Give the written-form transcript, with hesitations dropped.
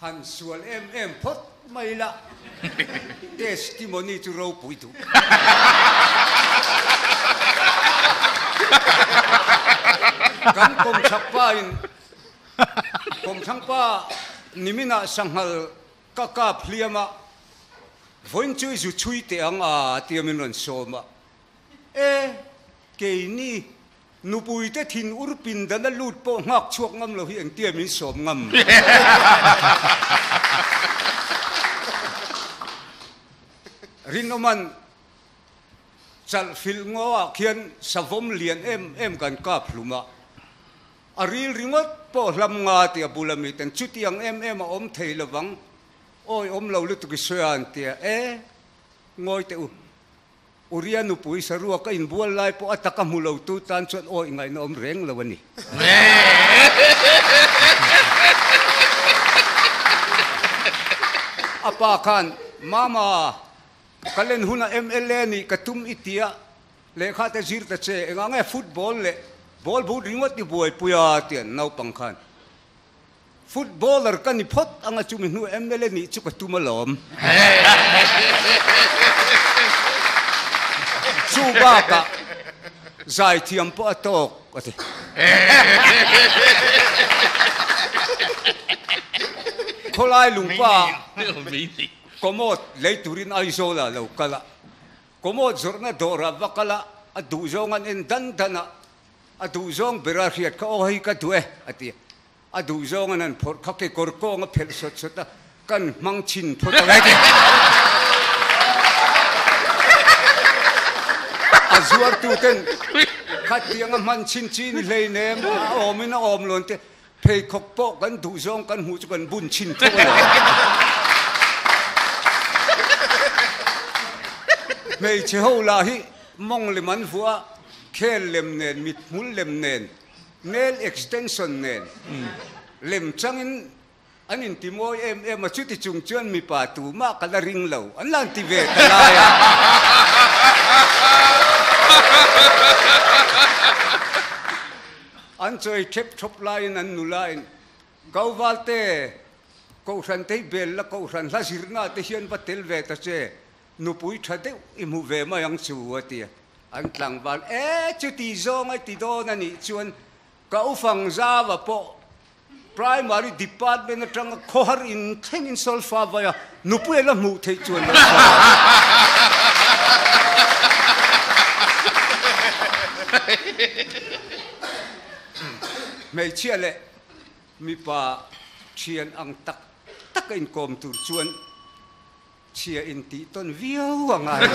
Han sual em em phawt mai la, testimony chu ropui duh. Kan kawmchhak pa in kawmthlang pa niminah sanghal ka kap hliam a, vawiin chu i zu chhui teh ang a tia min rawn sawm a. E, keini Nupuite thin ur pindan a lut pawh nghak chhuak ngam lo hi engtia min sawm ngam? Rinawman chalh filh ngaw ah khian savawm lian em em kan kap hlum a, a ril ringawt pawh hlam nga tia bula miten chutiang em em a awm thei lovang, awi awm lo lutuk i sawi a an tia, e ngawi teh u. Uria nupui saruak a inbual lai pawh a taka hmu lo tu tan chuan awih ngaihna awm reng lo a ni. A pa khan, Mama, ka len hunah mla nih ka tum i tia, lehkha te zir ta che, engah nge football leh ball boot ringawt i buaipui a? tian naupang khan Footballer ka ni phawt anga chumi hnu mla nih chu ka tum alawm. Chu bakah zaithiam pawh a tawk a ti. Khawlai lungpa commode lei turin Aizawl ah lo kal a, commode zawrhna dawrah va kal a, a duhzawng an en dan dan a, A duh zawng bera hriat kha aw hei ka duh e a ti a. A duh zawng an han phawrh kha kekawr kawng a phelh sawt sawt a, kan hmang chhin phawt ang e ti. A zuartu ten khatiang a hman chhin chi ni hleinem a awm in a awm lo an ti a, pheikhawk pawh kan duh zawng kan hmuh chu kan bun chhin thawk a lo. Hmeichhe ho lah hi mawng lem an vuah a, Khel lem nen, mithmul lem nen, nail extension nen lem changin an inti mawi em em a, chuti chung chuan mipa tumah ka la ring lo, an la inti ve ta lai a. An chawi thep thawp laiin an nulain, Gauvalte, Kohhran te hi bel la, Kohhran hla zirna te hian va tel ve ta che, Nupui tha deuh i hmu ve mai ang chu a ti a. An tlangval e chuti zawng a ti dawn a nih chuan ka ufang zava pawh Primary Department atanga khawhar in thlengin solfa vai a, nupui a la hmuh theih chuan lo sawi a. Hmeichhia leh mipa thian ang tak tak a inkawm tur chuan Chhia in tih tawn viau a ngai lo.